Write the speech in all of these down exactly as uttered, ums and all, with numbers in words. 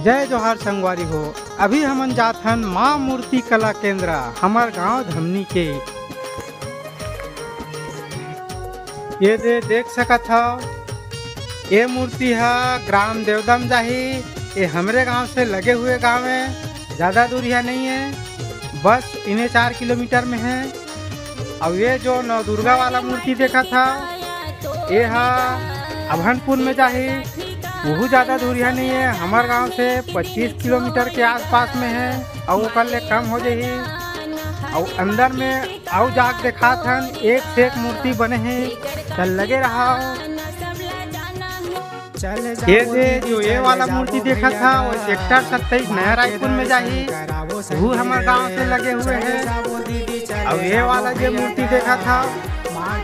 जय जोहार संगवारी हो। अभी हमन जात हन माँ मूर्ति कला केंद्र, हमर गांव धमनी के। ये दे देख सकत हव, ये मूर्ति ह ग्राम देवदम जाही। ये हमरे गांव से लगे हुए गांव है, ज्यादा दूरिहा नहीं है, बस इन्हें चार किलोमीटर में है। अउ ये जो नवदुर्गा वाला मूर्ति देखत हव, ये ह अभनपुर में जाही, वहू ज्यादा दूरिहा नहीं है, हमर गांव से पच्चीस किलोमीटर के आसपास में है, अउ ओकर ले कम हो जाही। अउ अंदर में अउ जाके देखात हन, एक से एक मूर्ति बने हे, त लगे रहा। ये दे जो ये वाला मूर्ति देखत हा, वो सेक्टर सत्ताईस नया रायपुर में जाही, वो हमर गांव से लगे हुए है। अउ ये वाला जे मूर्ति देखत हा,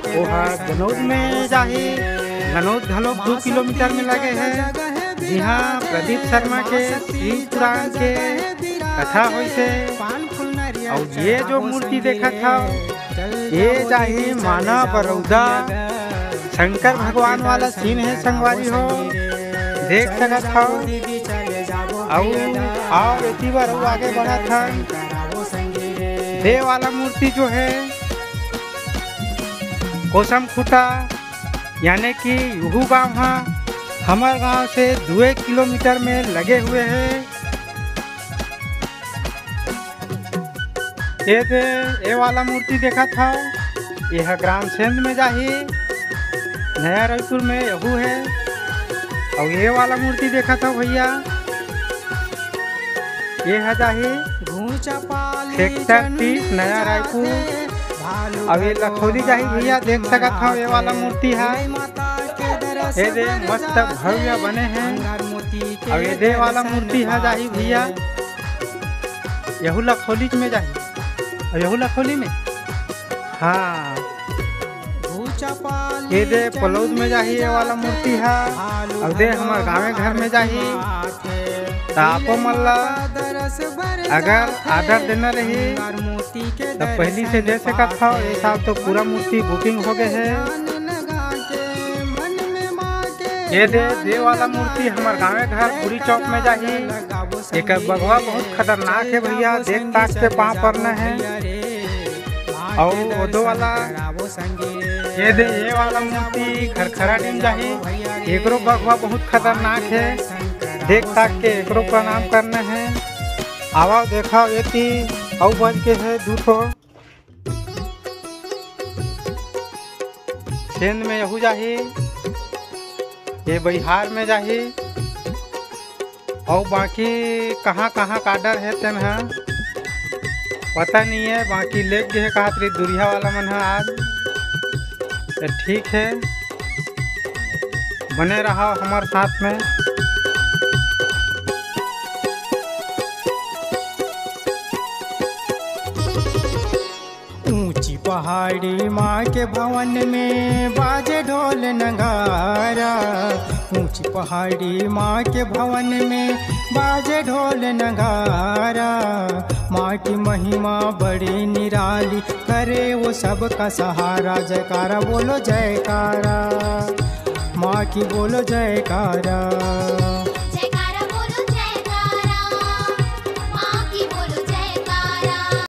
वो हा गनौद में जाही। गनौद घलोक दो किलोमीटर में लगे है, जिहाँ प्रदीप शर्मा के शिव पुराण के कथा होइसे। अउ ये जो मूर्ति देखत हा, ये जाही माना बरौदा। शंकर भगवान वाला सीन है संगवारी हो, देख सकत हव। अउ, अउ एती बर अउ आगे बढ़त हन। दे वाला मूर्ति जो है कोसम खुटा, यानी कि यहू गांव हा हमर गांव से दुए किलोमीटर में लगे हुए है। ये दे, ये वाला मूर्ति देखत हव, ये ह ग्राम सेंध में जाही, नया रायपुर में यहू है। अउ ये वाला मूर्ति देखत हव भैया, ये ह जाही सेक्टर तीस नया रायपुर। अउ ये लखौली जाही भैया, देख सकत हव ये वाला मूर्ति ह। ये दे मस्त भव्य बने हैं। अउ ये दे वाला मूर्ति ह जाही भैया, यहू लखौली में जाही। अउ यहू लखौली में, हाँ, ये दे पलौद में जाही ये वाला मूर्ति ह। अउ दे हमर गाँवे घर में जाही। त आपो मन ला अगर order देना रही, त पहली से दे सकत हव। ये साल तो पूरा मूर्ति booking हो गए है। ये दे, दे वाला मूर्ति हमर गाँवे घर पूरी चौक में जाही। एकर बघवा बहुत खतरनाक है भैया, देख ताक के पाँव परना है। अउ वो दो वाला, ये दे, ये वाला मूर्ति खरखरा डीम जाही। एकरो बघवा बहुत खतरनाक है, देख ताक के एकरो प्रणाम करना है। आवा देखाव, एती अउ बच के है दू ठो। सेंध में यहू जाही, ये बहिहार में जाही, अउ बाकी कहाँ कहाँ का order है तेन ह पता नहीं है, बाकी लेग गे हे कहत रही दुरिहा वाला मन ह आज। तो ठीक है, बने रहा हमर साथ में। ऊंची पहाड़ी माँ के भवन में बाजे ढोल नगारा। ऊंची पहाड़ी माँ के भवन में बाजे ढोल नगारा। माँ की महिमा बड़ी निराली, करे वो सबका सहारा। जयकारा बोलो जयकारा, माँ की बोलो जयकारा।